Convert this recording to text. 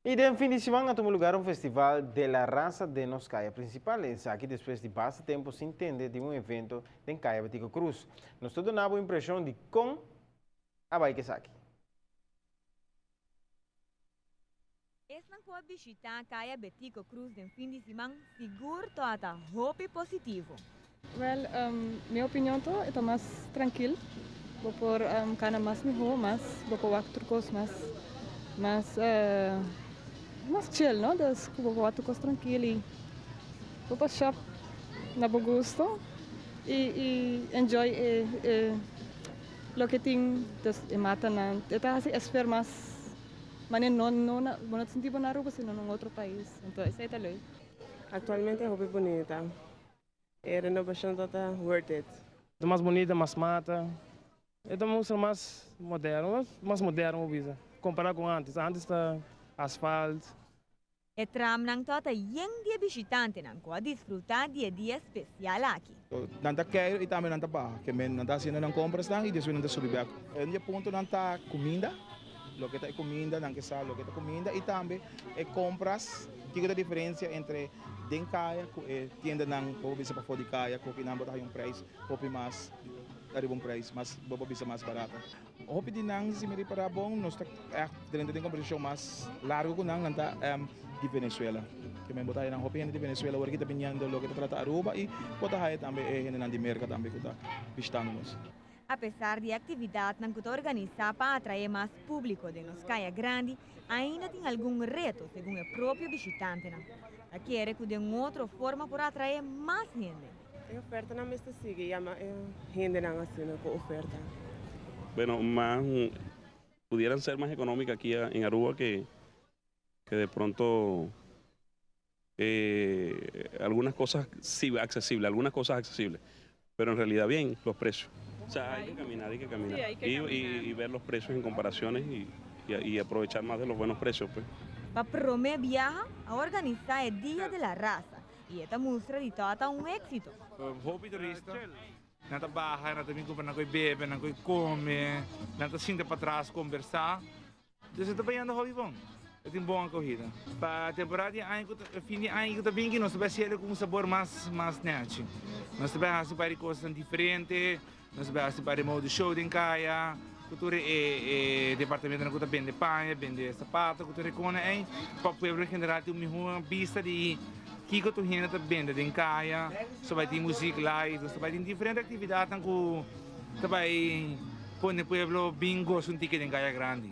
Y den fin di siman a tuma lugar un festival de la raza den nos caya principal. Esaki despues di basta tempo sin tende di un evento den Caya Betico Croes. Nos ta duna bo impresion di con a bay cu esaki. Esnan cu a bishita Caya Betico Croes den fin di siman sigur tabata hopi positivo. Wel, mi opinion ta, e ta mas trankil. Bo por kana mas mihó, mas bo por wak tur kos mas mas mas chill, no? Dus ku bo por wak tur kos trankil i bo por shop na bo gusto i i enjoy e e loke tin, dus e matanan. E ta hasi esfer mas manera no no bo no ta sinti bo na Aruba sino na un otro pais. Anto esei ta leuk. Aktualmente hopi bunita. E renovacion ta ta worth it. Ta mas bunita, mas mata. E ta mustra mas moderno, mas moderno bo bisa, compara cu antes. Antes ta asfalt. E tramnan tabata yen di e bishitantenan ku a disfrutá di e dia spesial aki. Nan ta keiro y tambe nan ta baha. Ke men nan ta haciendo nan comprasnan y despues nan ta subi bek. Un di e puntonan ta cuminda, loke ta e cuminda, nan ke sa loke ta cuminda y tambe e compras, kico ta e diferencia entre den kaya ku e tiendanan bo por bisa pafó di kaya ku kinan bo ta haña un preis hopi mas ariba un preis mas bo por bisa mas barata. Hopi di nan si mi ripará bon nos ta ègt drenta den kombersashon mas largu ku nan, nan ta di Venezuela. Ke men bo ta haña nan hopi hende di Venezuela awor ki ta biniendo loke ta trata Aruba i bo ta haña tambe e hendenan di Merka tambe ku ta bishitando nos. Apesar di e aktividatnan ku ta organisá pa atraé mas públiko den nos kaya grandi, ainda tin algun reto segun e propio bishitantenan. Ta kere ku den otro forma por atraé mas hende. E ofertanan mester sigui yama e hendenan asina ku oferta. Bueno, mas pudieran ser mas económicas aquí en Aruba que que de pronto algunas cosas sí accesibles, algunas cosas accesibles, pero en realidad bien los precios. O sea, hay que caminar, hay que caminar. Sí, hay que y, caminar. Y, y ver los precios en comparaciones y, y, y aprovechar más de los buenos precios. Pues. Pa prome biaha a organisa e Dia de la Raza y e ta mustra di tabata un exito. Hopi turista nan ta baha, nan ta bin kumpra nan koe bebe, nan koe kome, nan ta sinta patras kombersá. Dus e ta bayando hopi bon. E tin bon akohida. Pa temporada di aña ku ta fin di aña ku ta binki nos ta bai hasiel ku un sabor mas mas nechi. Nos ta bai hasi un par di kosnan diferente, nos ta bai hasi un par di mode show den kaya, ku tur e e departamentonan ku ta bende paña, bende sapato, ku tur e kona ei, pa pueblo en general tin un mihó bista di kiko tur hende ta bende den kaya. Nos ta bai tin muzik live, nos ta bai tin diferente aktividatnan ku ta bai pone pueblo bin gosa un tiki den kaya grandi.